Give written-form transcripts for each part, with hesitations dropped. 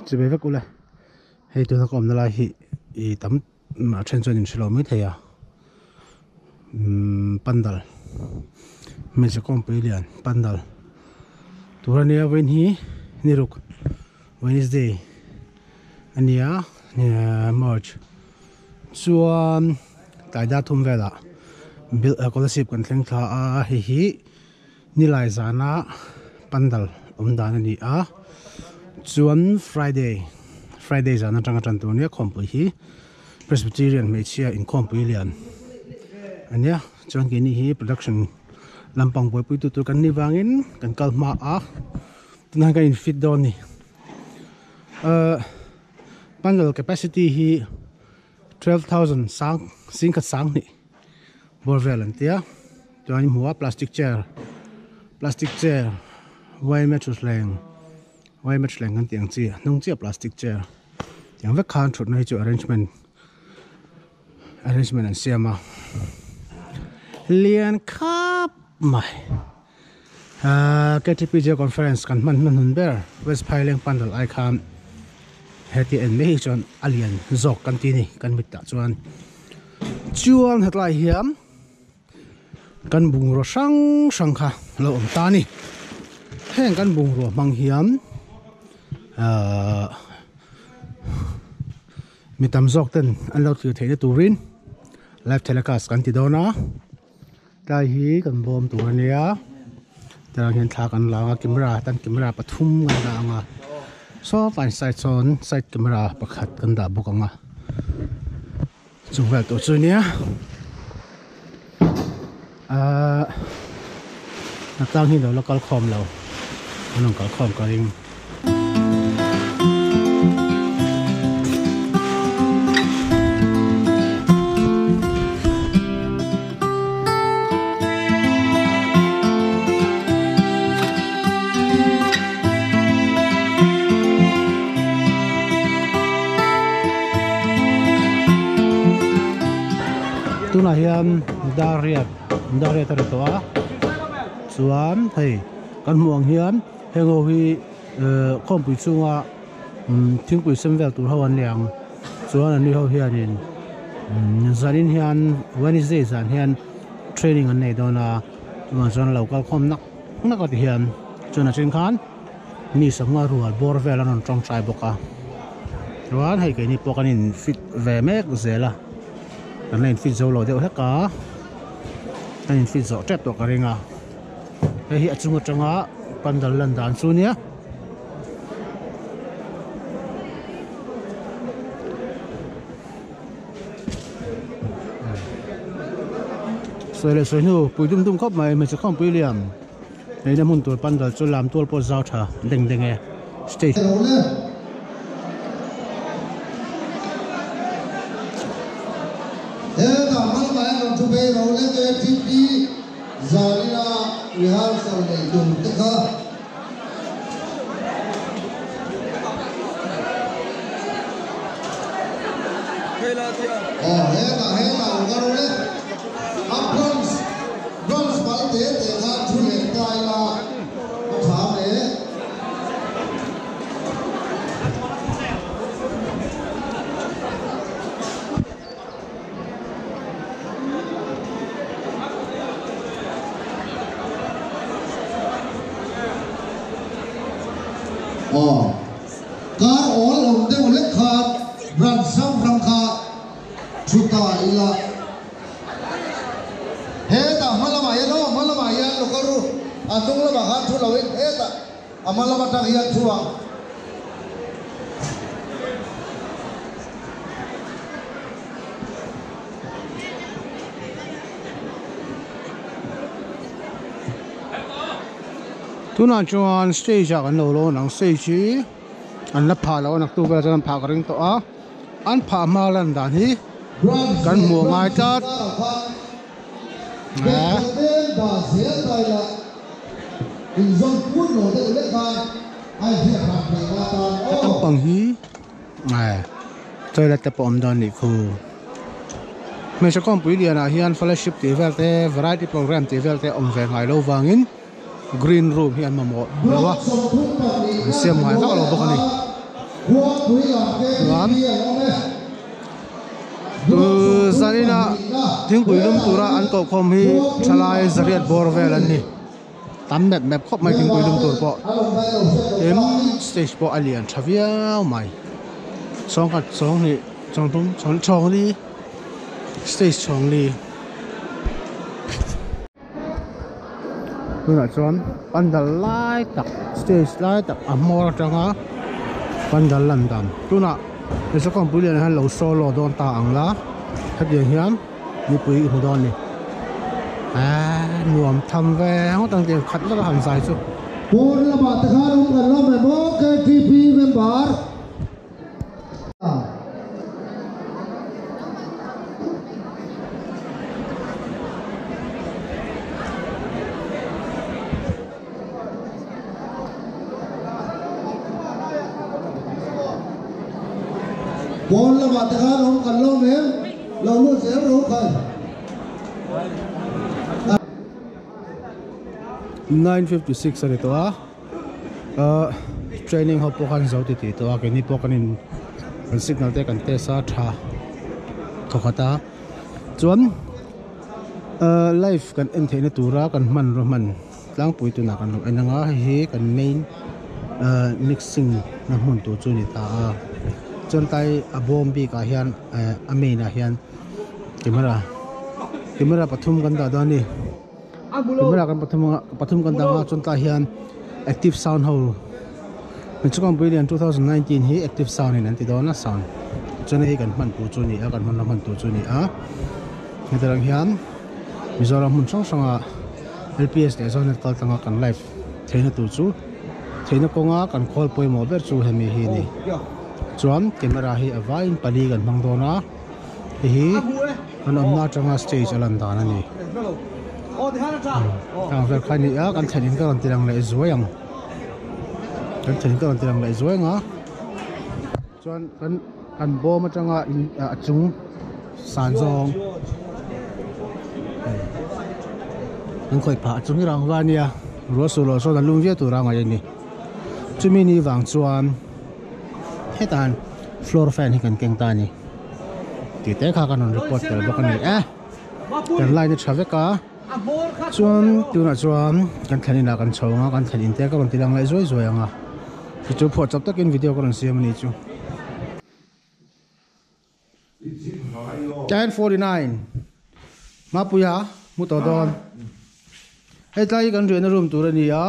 Chibai vek ule hei tuna ka awmna lai hi ih tam a then chuan in hrelo mai thei a umm pandal hmeichhe kawngpui lian pandal tur ania vawiin hi ni ruk Wednesday ania March chuan tlai dar thum velah scholarship kan thleng thla a hei hi. Nilai zana pandal awm dan a ni a, chuan Friday, Friday zan atanga tan tur nia khawmpui hi Presbyterian hmeichhia inkhawmpui lian a nia, chuan keini hi production lampang buaipui tu tur kan nih vangin kan kal hma a, tunah hian kan in fit dawn a ni. Ahh pandal capacity hi 12,000 sang singkhat sang hnih bawr vel an tia chuan i hmu a plastic chair plastic chair yma thutthleng yma thutthleng kan tih ang chi a hnung chiah plastic chair tiang vek khan thutna hi chu arrangement arrangement an siam a lian khap mai ahh ktpj conference kan hman hman ber west phaileng pandal ai khan heti en mai hi chuan a lian zawk kan ti a ni kan mit tah chuan chuan hetlai hian kan bungraw hrang hrang kha a lo awm ta a ni heng kan bungraw hmang hian ahh mi tam zawk ten an lo thlir theihna turin live telecast kan ti dawn a. Tlai hi kan bawm tur a nia tiang hian thla kan la ang a camera tan camera pathum kan dah ang a saw tlai side sawn side camera pakhat kan dah bawk ang a chung vel tur chu a nia ahh hnatlang hi lo la kal khawm lo an rawn kal khawm ka ring. Tunah hian dariat dariat a ri tawh a chuan hei kan hmuh ang hian heng ho hi khawmpui chunga thingpui sem vel tur ho an ni ang chuan an ni ho hianin zanin hian Wednesday zan hian training an nei dawn a chuvang chuan lo kal khawm nak nak a ti hian chuan a then khan mi sangha rual bawr vel an rawn tawngtai bawk a chuan hei keini pawh kan in fit ve mek zel a kan la in fit zo lo deuh hlek a kan in fit zawh tep tawh ka ring a. Hei hi a chung atanga pandal lan dan chu nia. Sawi leh sawi hnu pui dum dum khawp mai hmeichhe khawmpui lian heina hmun tur pandal chu lam tual pawh zau tha deng deng e stage. Hetah hmalmai an rawn thu phei ro lek e TP. Zarina rehearsal nei tur te kha. Aw hetah hetah lo ka ro le. A bronze bronze mal te te kha thu leh ta ila a tha hle. Aw, kar awl awm deuh hlek khan branch hrang hrang kha thu ta ila. Hetah hma lamah hian aw, hma lamah hian lo kal ru, a hnung lamah khan thu loin hetah a hma lam atang hian thu ang. Tunah chuan stage ah kan lo lawn ang stage hi an la phah loh a naktuk velah chuan an phah ka ring tawh a an phah hma lan dan hi kan hmuh a ngai tlat Naupang hi toilet te pawh awm dawn anih khu hmeichhe kawngpui lianah hian fellowship tih vel te variety program tih vel te awm ve ngai lo vangin green room hi an mamawh lo a an siam ngai vak lo bawk a ni. Chuan zanina thingpui lum tura an koh khawm hi thalai zariat bawr vel an ni tam mep mep khawp mai thingpui lum tur pawh tin stage pawh a lian tha viau mai chhawngkhat chhawnghnih chhawngthum chhawngli stage chhawngli. Tunah chuan pandal lai tak stage lai tak a hmawr atanga pandal lan dan tunah hmeichhe kawngpui lian hian lo solo dawn ta ang la hetiang hian mipui i hmu dawn a ni eee nuam tham ve ngawt ang tih khat laka han zai chu. Pawn lamah te khan awm kan la mai maw KTP member. Pawn lamah te khan awm kan lo em? Lo lut zel ro khai. 9:56 a ni tawh a. Ahh training ho pawh khan zo ti tih tawh a keini pawh kan in kan signal te kan test a tha thawkhat a chuan ahh live kan en theihna tura kan hmanraw hman tlangpui tunah kan lo en anga hei hi kan main ahh mixing na hmun tur chu a ni ta a chuan tlai a bawm bikah hian eh a main ah hian camera camera pathum kan dah dawn a ni. Camera kan pathum anga pathum kan dang a chuan tlaiah hian active sound ho Mizoram Brilliant 2019 hi active sound in an ti dawn a sound chuan hei kan hman tur chu a ni a kan hman hman tur chu a ni a heti ang hian Mizoram hmun hrang hranga L_P_S leh Zonet kal tanga kan live theihna tur chu theihna kawnga kan khawl pawimawh ber chu hemi hi a ni chuan camera hi a vaiin pali kan hmang dawn a. Hei hi kan awmna atanga stage a lan dan a ni. Tang vel kha a ni a, kan thlen in ka rawn ti lang leh zuai ang. Kan thlen in ka rawn ti lang leh zuai ang a. Chuan kan kan bawm atanga in a chung san zawng kan khawih phah a chung hi rangva a nia ruah sur loh sawn a lum viau tur a ngaih a ni. Chumi ni vang chuan. Hetah floor fan hi kan keng ta a ni tih te kha kan rawn report tel bawk a ni e kan line a tha vek a chuan tunah chuan kan thlen inah kan chho ang a kan thlen in te ka rawn ti lang leh zuai zuai ang a tichu phuah chawp takin video ka rawn siam a ni chu. 10:49 Mapuia hmu tawh dawn hei tlai hi kan riahna room tur a ni a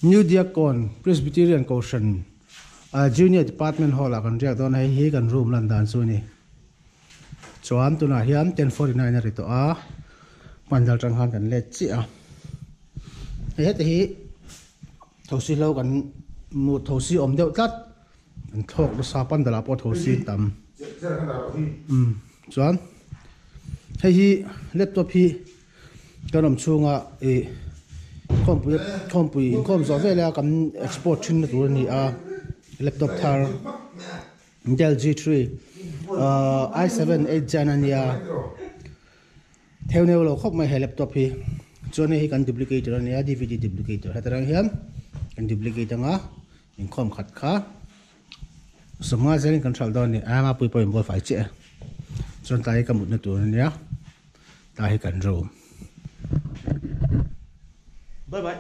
New Diakkawn Presbyterian Kohhran Junior Department Hall ah kan riak dawn a hei hi kan room lan dan chu a ni chuan tunah hian 10:49 a ri tawh a pandal tang khan kan let chiah a hei heti hi thosi hlo kan hmuh thosi awm deuh tlat. An thlawk nasa pandal ah pawh tho sin tam umm chuan hei hi laptop hi kan awm chhunga ih khawmpui khawmpui inkhawm zawh vel a kan export thin na tur a ni a laptop thar Dell G three ahh i seven eight gen a nia theu neu lo khawp mai he laptop hi chuan hei hi kan duplicator a nia D_V_D duplicator heta tang hian kan duplicate anga. Inkhawm khat kha sawmnga zelin kan hralh dawn a ni a mapui pawh in bual fai chiah e chuan tlai hi ka mutna tur a nia tlai hi kan room bye bye.